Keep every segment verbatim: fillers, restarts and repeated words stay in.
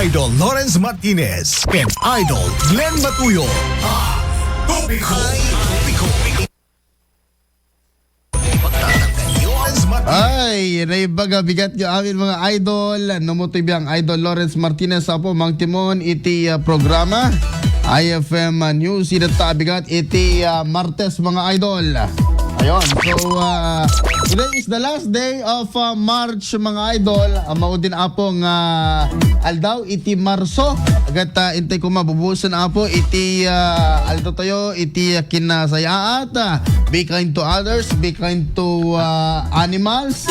Idol Lawrence Martinez and Idol Glenn Matuyo. Topiko. Topiko. Lawrence Martinez. Ay, naibaga bigat nga amin mga idol. Numutoy biyang Idol Lawrence Martinez, apo, mangtimon iti, ah, programa. I F M, ah, News, ida ta bigat iti, ah, Martes, mga idol. Ayun, so, ah, today is the last day of, ah, March, mga idol. Ah, maudin apo nga aldaw iti Marso. Agat, ah, intay ko mabubusan apo iti, ah, aldaw tayo, iti, ah, kinasayaat. Ah, be kind to others, be kind to, ah, animals.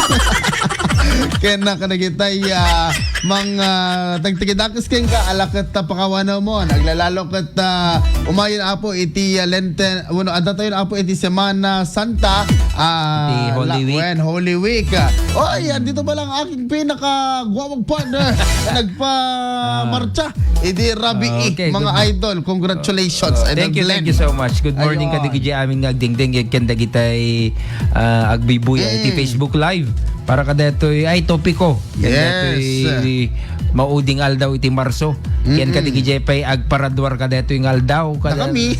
Ken, ah, kadagitay, ah, mang, ah, tagtagidakes kenka, ala ket, ah, pakawanamon. Aglalalo ket, ah, umayon apo iti, ah, Lenten, bueno, adda tayo apo iti Semana Santa, ah, Iti Holy la-, Week. Wen, Holy Week. Ah, oy, andito pa lang aking pinakaguwapong partner na nagpamartsa. Iti Rabi, Okay, mga good mo-, idol. Congratulations, Oh, Idol thank you, Glenn. Thank you so much. Good morning, Ayun. Kadagiti amin nga agdengdeng ken dagitay, ah, agbuybuya iti Mm. Facebook Live. Para kadaytoy, ay, topiko. Ken Yes. daytoy mauding aldaw iti Marso. Ken Mm-mm. kadagiti pay agparaduar kadaytoy nga aldaw. Kada- Dakami.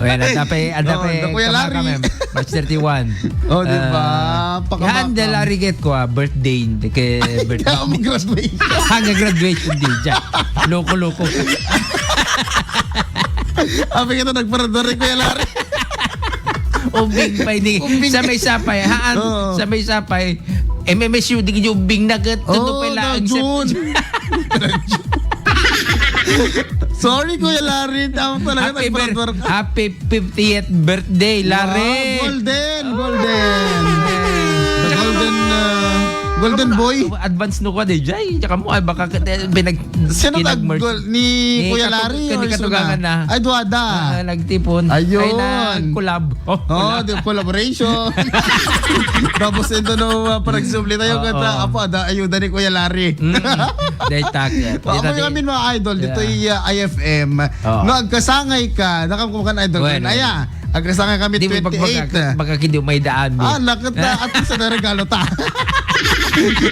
Ayan, adda pay, adda Oh, pay da Kuya Larry. Kamakam, March thirty-one. Oh, di ba? Ah, Pakamakam. Yan, dahil ariget ko, ah, birthday, hindi kay birthday. Kaya mo graduation. Hanggang graduation day dyan. Loko-loko. Abi kita nagparadari, Kuya Larry. Ubing pa ini. Ubing. Sa may sapay, haan? Oo. Sa may sapay. M M S U, di kayo ubing na kat-, Oo, ano pa lang, na June. Sorry, Kuya Larry. Tama talaga, Happy bir-, nagparadar ka. Happy fiftieth birthday, Larry. Wow, golden, golden. The golden, uh, golden boy. Advance no ka, D J. Tsaka mo, ah, baka ka-, eh, pinag-, Sino pinag-merge. Tag-, ni Ni Kuya Katug-, Larry ni or Katugangan sino na? Ay, Duada. Ah, nagtipon. Ayun. Ay, nag-collab. Oh, Oh, wala. The collaboration. Tapos ito no, uh, pag-subli tayo, Oo. Kata, apo, ada, ayuda ni Kuya Larry. Mm. Dahil tak-, Wa, dito amoy di-, amin mga idol, dito Yeah. i, uh, I F M. Oo. No, agkasangay ka, nakam ko kan idol, Bueno, kan aya, agkasangay kami di mo pag-, twenty-eight. Baka, baka hindi may daan, eh. Ah, nakita, Eh? At least na regalo ta.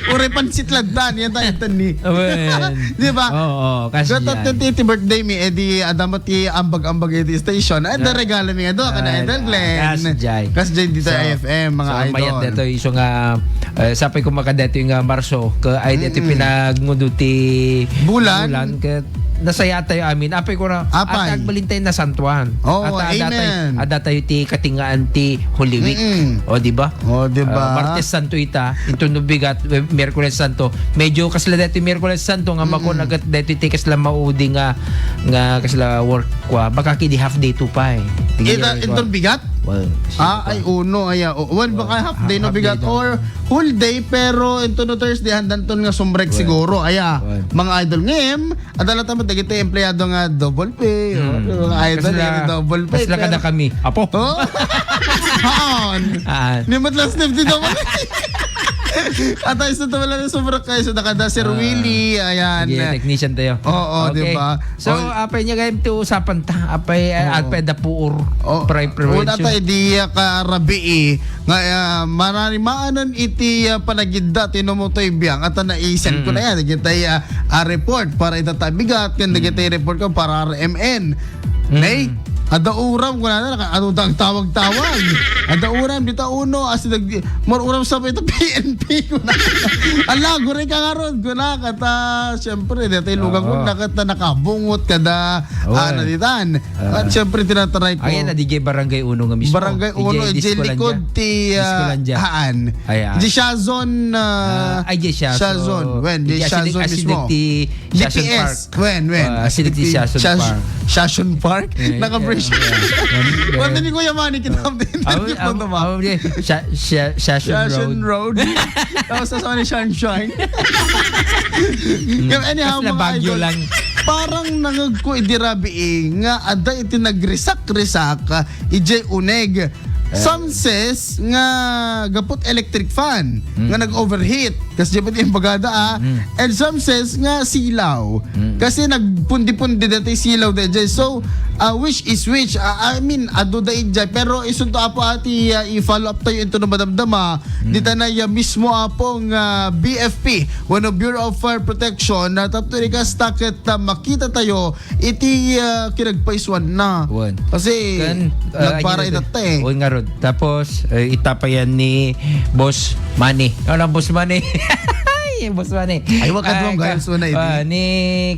Uri pansit lagdan, yan tayo, Tani. Awen. Di ba? Oo, kasi Gata yan. twenty-eighth birthday mi, eh, di, adamot i ambag-ambag iti station. Ay, da Ah. regalo mi nga doon, kana Ay, Idol Glenn. Kas Jai. Kas Jai dito So, I F M, mga so, idol. Mayat dito, iso nga, eh, sapay ko makadato yung, ah, Marso, ka, ay, dito Mm-mm. pinagmudo ti Bulan. Bulan, ka, nasaya tayo amin. Apay ko na, Apay. At agbalintay na San Juan. Oo, At ada tayo, amen. Ada tayo ti katingaan ti Holy Week. Mm-mm. O, di ba? O, di ba? Ah, Martes Santo ita, ito no bigat, eh, Miyerkules Santo. Medyo kasla dati Miyerkules Santo nga Mm-mm. makon agat dati ti kasla maudi nga, nga kasla work kwa. Baka kidi half day to pa eh. Ita, Tingnan ko. Itong bigat? Well, Ah, sure. Ay, uno, aya. O, well, baka Well, half day no half bigat day daw. Or whole day, pero ito no Thursday, handan ton nga sumrek Well. Siguro. Aya, Well. Mga idol. Ngem, adala tamat dagiti empleyado nga double pay, Hmm. o, mga idol, Kasla, nga double pay, kasla kada pero kami. Apo. Oh? Haon? Ah. Ni mat last name ti double pay. At ay sa tawala na sobra kayo sa nakada, Sir Ah. Willie, ayan. Sige, technician tayo. Oo, Okay. Di ba? So, Oh. Apay niya kayo ito usapan ta. Apay, ah, Oo. Apay da puor. Oh, Pray prevention. Una tayo di, ah, ka rabii nga, ah, mananimaanan iti, ah, panagidda ti numotoy biang. At naisan ko Mm. na yan. Kita, ah, ah, report para itatabigat. Kaya Mm. kita report ko para R M N. Mm. Nay, ada uram ko na, naka-, ano, tag-, tawag-tawag. Ada uram, di ta uno, as in, nag-, mar-, uram sa ito, P N P ko na. Ala, guri ka nga ron, ko na, kata, siyempre, di tayo lugang ko Oo. Na, kata nakabungot, kada, Oy. Ano, di tan. Ah. At siyempre, tinataray ko. Ayan, na, di jay Barangay Uno nga mismo. Barangay Di Uno, jay di Disko lang likod dyan. Ti, ah, Disko lang dyan. Haan. Ay, ah. Di Shazon, ah, Ah, ay, di Shazon. Shazon. When, di Di Shazon Acidic, mismo. Acidic ti Shazon Park. Wen, wen. Ah, Acidic ti Shazon Park. Shazon Park? Eh, Naka-version. Eh, eh, eh. Wala ni Kuya Manny, kita ang interview Ah, mo ah, to ba? Ah, okay. Sha-, Sha-, Shazon Shazon Road. Road. Tapos sa ni Sunshine. Kaya anyhow, Mas mga nabagyo idol, lang. Parang nangagko idi rabii nga ada iti nagrisak-risak, ah, ijay uneg. Some says nga gaput electric fan nga nag-overheat. Kasi dapat yung bagada, ah. And some says nga silaw. Kasi nagpundi-pundi dati silaw dayjay. So, ah, which is which? Ah, I mean, adu da ijay. Pero isunto, apo, ati, ah, i-follow up tayo into no madamdama. Di ta na ya mismo, apo, nga B F P, wenno Bureau of Fire Protection, na tapno rikas ta ket, ah, makita tayo iti, ah, kinagpaisuan na. Wen. Kasi ken, ah, nagpara iti tatta, eh. Wen ngarud. Tapos, eh, itapayan ni Boss Manny. Ano, Boss Manny? Ay, Boss Manny. Ay, wa kadua nga ka-, gayon suna iti. Ah, ni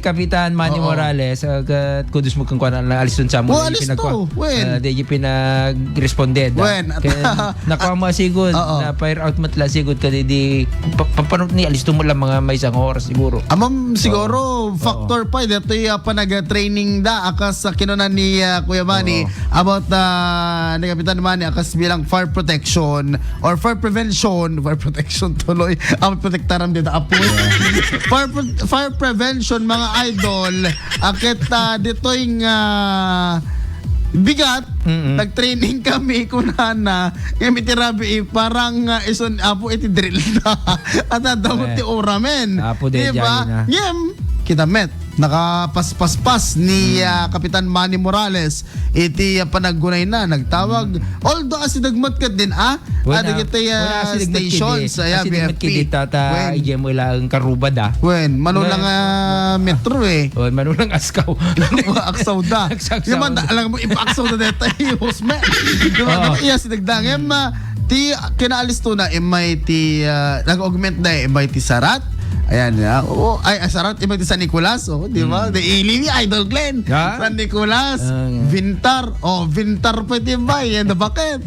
Kapitan Manny Morales, ah, ket kudos mo kung kuwan, alisto sa mo, oh, alisto. Wen. Ah, di pinag-responded, ah. Wen. Ken, nakuha mo sigud, na fire out met la sigud, kadi di, pa-, papanot ni, alisto mo lang mga may isang oras siguro. Amam, siguro, factor pa, eh, dito yung, ah, panag-training da, akas sa kinuna ni, ah, Kuya Manny, about, ah, ni Kapitan Manny, akas bilang fire protection or fire prevention, fire protection tuloy, ang protektaran dito, apo. Fire, pre-, fire prevention, mga idol, akit, ah, dito'y nga bigat, nag-training kami, kunana, ngem iti rabii, parang, ah, ison, apo, iti drill na. At ang damo ti uramen. Apo, di ba? Ngem, kita met, nakapaspaspas ni, ah, Kapitan Manny Morales iti, ah, panaggunay na, nagtawag. Although, asideg met ket din, ah, wen, ah, wen, ah, asideg met stations, kidi, asideg met kidi, tata, wen. Idiay mo ila ang karubad, ah. Wen, mano lang, ah, metro, eh. Wen, mano lang askaw. Wa, aksaw da. Aksaw, aksaw. Yung man, alam mo, ipaaksaw na deta, eh, boss, man. Di ba? Oo. Iya, sidagdang, em, ah, ti, kinaalis to na, imay ti, ah, nag-augment na, imay ti Sarat. Ayan, ah, oo, ay, ah, Sarat, imay ti San Nicolas, oh, di ba? Di ili ni Idol Glenn. Ha? San Nicolas, ah, yeah. Vintar, oh, Vintar pa ti bay, and the bucket.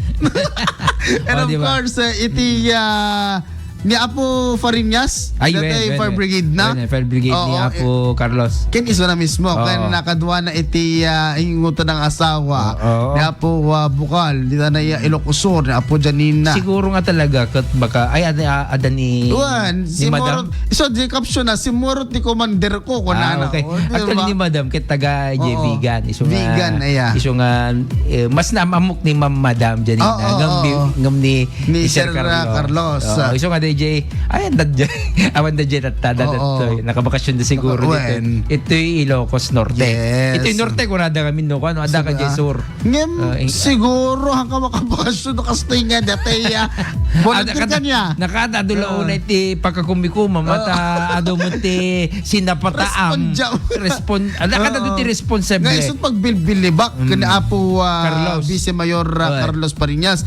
And of course, eh, iti, ah, ni Apo Fariñas, ay, wen, wen, fire brigade na. Wen, fire brigade ni Apo Carlos. Ken isu na mismo, ken nakadua na iti, ah, inguto ng asawa ni Apo, ah, Bukal, di na iya Ilocos Sur, ni Apo Janina. Siguro nga talaga, ket baka, ay, ada, ada ni, wen, ni Madam. So, di caption na, simurot ni Commander ko, kunana. Ah, okay. Oh, di ba? Actually, ni Madam, ket taga J. Vegan. Isu nga, vegan, aya. Isu nga, eh, mas naamamok ni Ma'am Madam Janina. Oo, ngem ni, oo. Ngem ni, ni Sir, ah, Carlos. Carlos. Oo, isu nga, D J, ay, ang dadya. Awan dadya, tatada, oo. Nakabakasyon na siguro dito. Wen. Ito'y Ilocos Norte. Yes. Ito'y Norte, kunada kami, no? Ano, ada ka, Sur. Ngem, ah, siguro, hangka makabakasyon, no, kastoy nga, dati, ah, volunteer ka niya. Nakada, adu la una iti pagkakumikuma, mata, adu mo ti sinapataam. Respond, ah, kada ti responsable. Nga isu pagbilbilibak ken Apo, ah, Carlos. Vice Mayor, ah, Carlos Fariñas.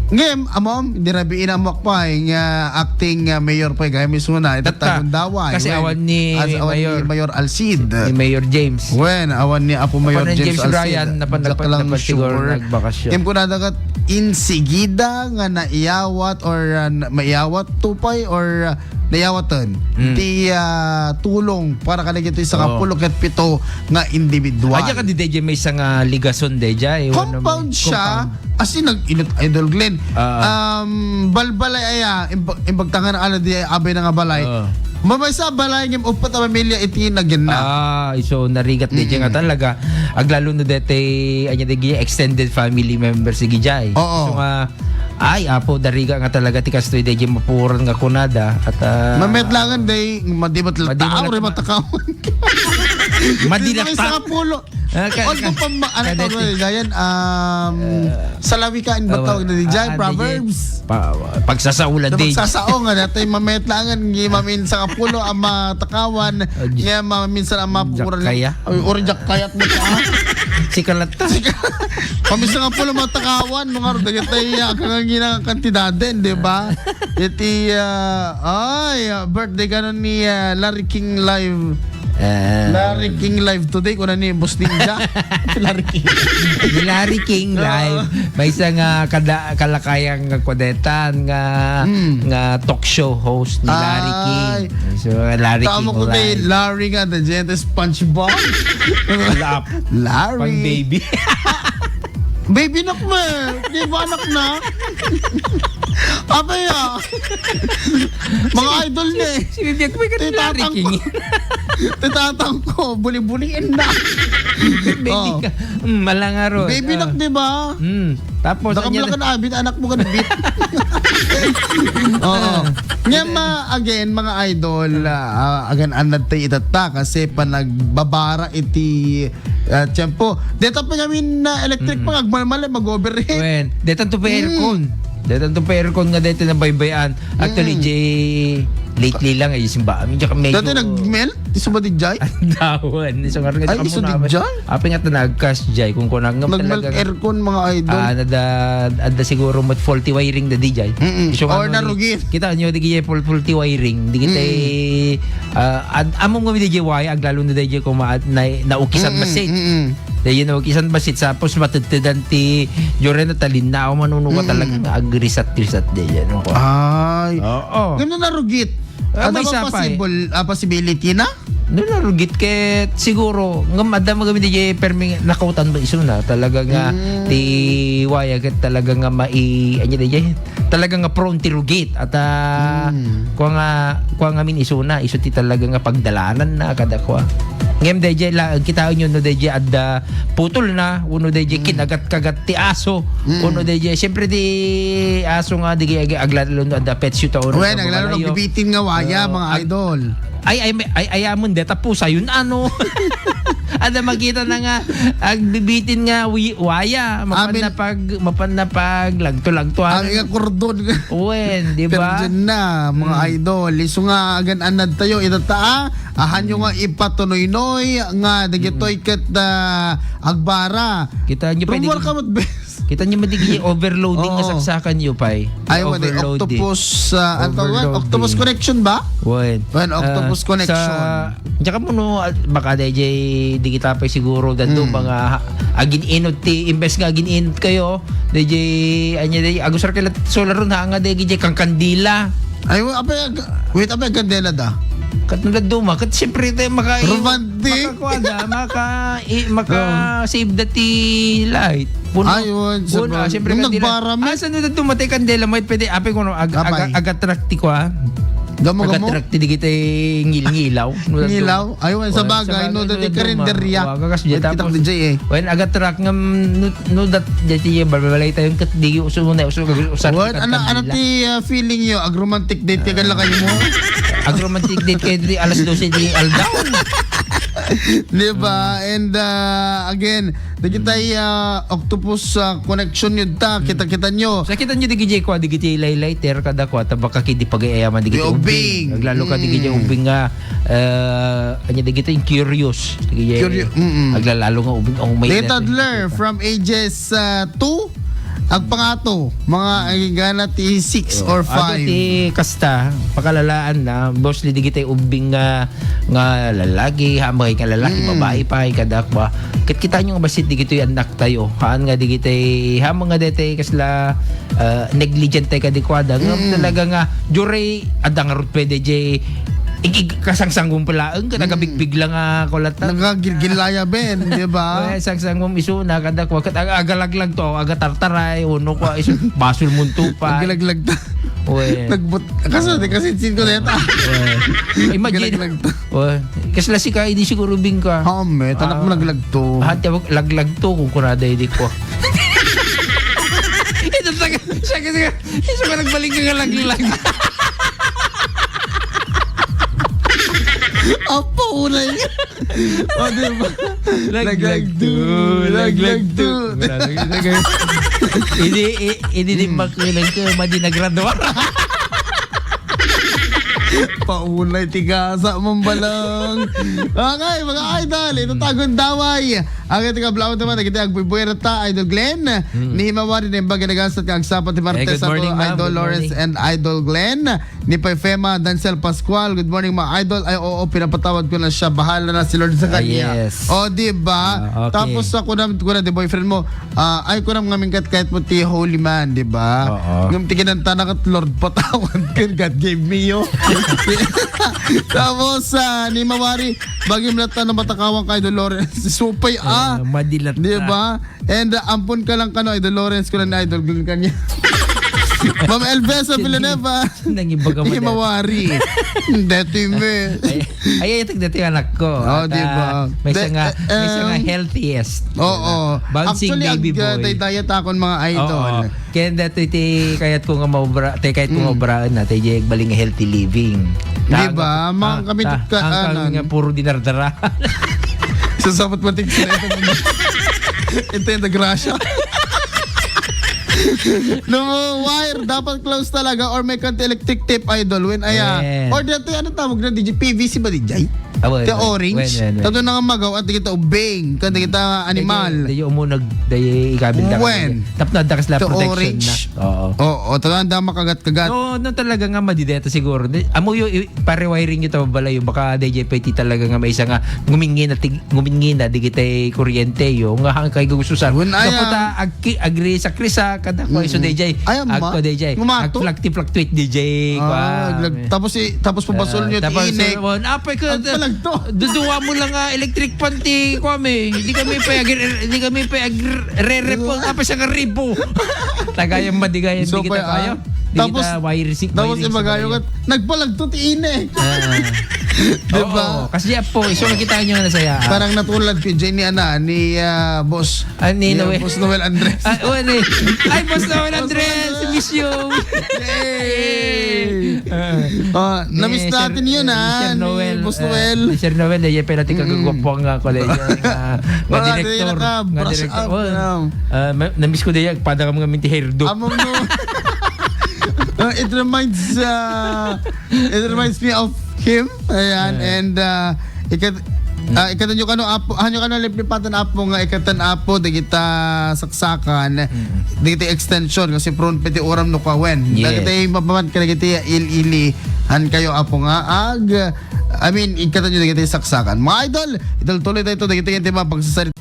Ngem, amom, di rabii na mo pay nga acting, ah, mayor pay gayam isuna, iti Tagundaway. Kasi awan ni Mayor Alcid. Ni Mayor James. Wen, awan ni Apo Mayor James Alcid. James Ryan, napan-, napan-, napan-, siguro nagbakasyon. Ngem kunada ket, insigida nga naiyawat or, ah, na-, maiyawat to pay or, ah, nayawaten ti, ah, tulong para kadagitoy sangapulo ket pito nga individual. Adda ka di dayjay maysa nga ligason dayjay, eh, compound siya. As in, nag-init, Idol Glenn. Ah. Um, balbalay aya, imbag-, imbagtangan ala di abay na nga balay. Ah. Mamaysa a balay ngem uppat a pamilya iti nagyan na. Ah, isu narigat dayjay nga talaga. Aglalo no daytoy, anya dayjay extended family members dayjay. Oo. Isu nga, ay, Apo, narigat nga talaga ti kastoy dayjay mapuoran nga kunada. At, ah, mamet langen day, madimat la tao, matakawan. Madilat ta. Sangapulo. Ah, ka-, although ka-, pa ma-, ano tawag na, gayan, um, salawi ka, in ba tawag na di dyan, ah, Proverbs? Pa-, pagsasao la di. Pagsasao nga, dati mamet langen, ngi mamin sangapulo, ang matakawan, nga maminsan ang mapukuran. Jack kaya? Ay, ori Jack kayat mo ka. Sika la ta. Sika. Mamin sangapulo, matakawan, mga ro, dagat ay, ah, kangangina kantidad din, di ba? Iti, ah, ay, ah, birthday kanon ni, ah, Larry King Live. Ah. Larry King Live today, kuna ni Boss Ninja. Larry King. Ni Larry King Live. Maysa nga kada-, kalakayan nga kuadetan nga, nga talk show host ni Larry King. Ay. So, Larry King Live. Tama ko kay Larry nga, the Giant SpongeBob. Larry. Pang baby. Baby nak mo eh. Di ba anak na? Abay ah. Mga idol niya eh. Sinabi ko, may Ti tatang Larry King. Ti tatang ko, buli-buliin na. Baby Oh. ka. Mm, malangaro. Baby Ah. nak, di ba? Mm. Tapos, Dakam anya lang kan abit, anak mo kan bit. Oo. Ah. Ngem, ah, again, mga idol, ah, ah, agan-anad tayo itatta kasi panagbabara iti, ah, tiyempo. Deta pa ngamin na electric Mm. pa, agmalmal, mag-overheat. Wen, detan to pa Mm. aircon. Detan to pa aircon nga deta nabaybayan. Actually, Mm. Jay, lately lang ay simba. Amin, tsaka medyo Dati nag-melt? Isu ba di jay? Ang dawan. Isu nga rin Ay, isu di jay? Apay nga ta nagkas jay kung kunang nga Nag-melt talaga nga aircon, mga idol. Ah, nada, ada siguro mat faulty wiring na di jay. Mm-mm. Isu nga Or no, di- narugit. Kita nyo, di kaya faul-, faulty wiring. Di kita Mm-mm. eh, ah, ad-, among nga di jay waya, aglalo na di jay kuma-, na, naukisan Mm-mm, masit. mm-mm. Di jay naukisan masit, tapos matedtedan ti, jure na talin na, manunuka Mm-mm. talaga, agrisat-grisat di jay, ano ko. Ay. Oo. Ngem no narugit. Ah, Ada may ba sapay. possible, ah, possibility na? No narugit ket siguro, ngem adda magamit di jay permi nakautan ba isu na? Talaga nga Mm. ti waya ket talaga nga mai-, anya di jay? Talaga nga prone ti rugit. At, ah, Mm. kua nga, kua nga min isu na, isu ti talaga nga pagdalanan na kada kua. Ngem di jay la, kitaenyo no di jay adda putol na, uno di jay Mm. kinagat-kagat ti aso, Mm. uno di jay, siyempre ti aso nga di jay ag-, aglalo no adda petsyo ta uno Wen, ta aglalo bumalayo. Bibitin nga waya, Ah, mga ag-, idol. Ay, ay, may, ay, ay, amon, deta pusa, yun, ano? Ada makita na nga, agbibitin nga wi-, waya, mapan Amin. na pag, mapan na pag, lagto-lagto, Ang ano? Nga kordon. Wen, di ba? Pero dyan na, mga Mm. idol. Isu nga, agan-anad tayo, itatta, ah. Ahan nyo Mm. nga ipatunoynoy, nga, dagitoy Mm. ket, ah, agbara. Kita nyo pwede Rumor ka mo't bes. Kita nyo, madi, overloading nga Oo. saksakan nyo, pay. Ay, wala, Overloading. Octopus, ah, ano tawag? Overloading. Octopus connection ba? Wen. Wen, Ah, Octopus connection. sa, tsaka mo, no, ah, baka di jay, di kita pay siguro, dado, Mm. mga ha-, agin-inot ti, imbes nga agin-inot kayo, di jay, anya di, agusar kayo lat-, solar ron, ha, nga di jay, kang kandila. Ay, wa-, apay, ag-, wait, apay, kandela da? Kat nung duma, kat siyempre, tayo maka-, Romantic. makakuha da, maka-, i-, maka-, Oo. save da ti light. Puno, Ay, yun, puno, sa ah, siyempre, nung kandila. Nagbara mi. Ah, sa nung dumatay kandela, may pwede, apay ko, no, ag-, Apay. aga-, agatrak ti kwa. Gamo, gamo? Agatrak ti di kita ngil-ngilaw. Ngilaw? Ay, wen, sa Oh, bagay, sa no, bagay, dati no, karinderya. Wa, kakas, Wait, tapos, kitak di jay, eh. Wen, agatrak nga, mm, no, no, dat, dati, eh, balbalay tayo, kat di, uso mo na, uso, uso, What? Ano, ano kandila. Ti, ah, feeling nyo? Agromantic date ka, Ah. gala kayo mo? Agromantic date kayo, di, alas dose di aldaw. Di ba? Hmm. And, ah, again, dagitay, ah, octopus, ah, connection yun ta, Hmm. kita-kita nyo. Sa kita nyo, di gijay kwa, di gijay laylay, ter kada kwa, tabaka ki di pagay ayaman, di Di gijay ubing. Ubing. Aglalo ka, di gijay Hmm. ubing nga, ah, anya di gijay curious. Di gijay Curio-, mm-mm. aglalalo nga ubing, oh, may Later letter. learn from ages, ah, two, agpangato, mga agigana ti six Oh, or ato five. Ti kasta, pakalalaan na, mostly di gijay ubing nga nga lalaki, ha, mga nga lalaki, Mm. babae pa, ay kada kwa. Ket kita nyo nga basit di gitoy anak tayo. Haan nga di gitoy, ha, mga dete kasla, ah, negligent tayo kadi kwada. Nga Mm. talaga nga, jure, adda nga rut pwede jay, ig-, ig-, kasangsangom pala, ang Mm. nagabigbig lang nga kulatan. Nagagilgilaya, Ben, di ba? Ay, sangsangom isu na, kada kwa, ket aga-, agalaglag to, agatartaray, uno kwa, isu, basol munto pa. Agalaglag ta. Uy. Nagbut-, kaso, di kasi sin ko neta. Uy. Imagine. Agalaglag ta. Uy. Kasla sika, hindi siguro bing ka. Home, tanak mo Ah. naglagto. Ah, tawag, laglagto kung kunada, hindi ko. Ito talaga, siya kasi, siya ka nagbalik ka nga laglag. Apo, unay. O, di ba? Laglagto, laglagto. Laglagto. Wala, laglagto. Hindi, i-, hindi din Hmm. makilang ka, madi nagradwa. Paunay ti gasa, mambalang. Okay, mga idol, ito Hmm. tagong daway. Ang ating kablawan naman, nagkita agbubuera ta, Idol Glenn. Hmm. Ni Himawari na yung bagay nagasat nga agsapat ni Martes Eh, good morning, ako, ma'am. Idol Good Lawrence morning. And Idol Glenn. Ni Pay Fema, Dancel Pascual, good morning, mga idol. Ay, oo, pinapatawad ko na siya. Bahala na si Lord sa Ah, kanya. Yes. O, di ba? Ah, okay. Tapos sa kunam, kunam, di boyfriend mo, ah, ay, kunam ngamin kat kahit mo ti holy man, di ba? Oo. Ngam ti kinanta na kat Lord, patawad kan God gave me you. Tapos, ah, ni Mawari, bagim latta na matakawang kay Dolores. Supay, ah. Ah, madilat Di na. Ba? And, uh, ampon ka lang kano, Idol Lawrence, ko lang ni Idol Glenn kanya. Ma'am Elvesa Villanueva. Nangibaga mo na. Himawari. Deti me. Ay, ay, ay, deti anak ko. Oh, di ba? Maysa nga, maysa nga healthiest. Oo. Bouncing baby boy. Actually, ag-, uh, diet akon, mga idol. Oo. Kaya dati ti kayat ko nga maobra, ti kayat ko nga obraan na, ti agbaling nga healthy living. Di ba? Mga kami ta-, ka-, ang kami anan. Nga puro dinardara. Sasabot mo, tig-, ito yung grasya. No, wire, dapat close talaga or may kanti electric tape, idol. When, aya. When? Or dati, ano tawag na, D J? P V C ba, D J? Ah, when, the when, orange. When, when, when? Tato na nga magaw at kita ubing, kan kita animal. Dayo, dayo umunag, dayo ikabil na. When? Tapno, dakas la the protection orange na. Oo. Oo, tato na makagat-kagat. No, no, talaga nga madideta siguro. Di, amo yo, i-, pare wiring ito, balayo. Baka D J pwede talaga nga may isa nga, ngumingin na tig-, ngumingin na, di kita kuryente, yo. Nga hangkay gusto sa. Wen, ay, dapat, ah, ah, agki-, agri-, sakrisa, kada ko, iso, D J. Ay, ama. Agko, D J. Ngumato? Ag-fluctuate, fluctuate, D J. Ah, kwan. Aglag-, tapos i-, tapos pabasol nyo, tapos, tiinek. Apay ka, agpalagto. Duduwa mo lang nga electric fan ti, kwan, eh. Di kami pa agre-, di kami pa agre-, re-, repo, tapos ang ribo. Tagayan, madigayan, so, di kita pa, kaya. Ah, di tapos, kita wire si-, tapos wiring sa ibagayo bayan. Kat, nagpalagto ti inek. Ah. Di ba? Oo, kasi yan po, iso nakita nyo na saya. Parang natulad ko, Jenny, ana, ni, ah, boss. Ah, ni Noel. Boss Noel Andres. Ah, oh, ni. Ay, Boss Noel Andres, miss you. Yay! Ah, na-miss natin yun, ah, ni Sir Noel, ni Boss Noel. Ni Sir Noel, eh, pero tika kagwapo nga college, nga, nga director, nga director. Oh, ah, na-miss ko din yan, pada kami nga minti hairdo. Among no. Uh, it reminds, uh, it reminds me of him. Ayan, and, uh, ikat-, ah, ikatan nyo kano, apo, hanyo kano liplipatan, apo, nga ikatan, apo, dagita saksakan, dagita extension, kasi prone piti uram no kawen. Yes. Dagita mapaman ka, dagita il-ili, han kayo, apo, nga ag-, I mean, ikatan nyo dagita saksakan. Mga idol, idol, tuloy tayo ito, dagita yung tema, pagsasarita.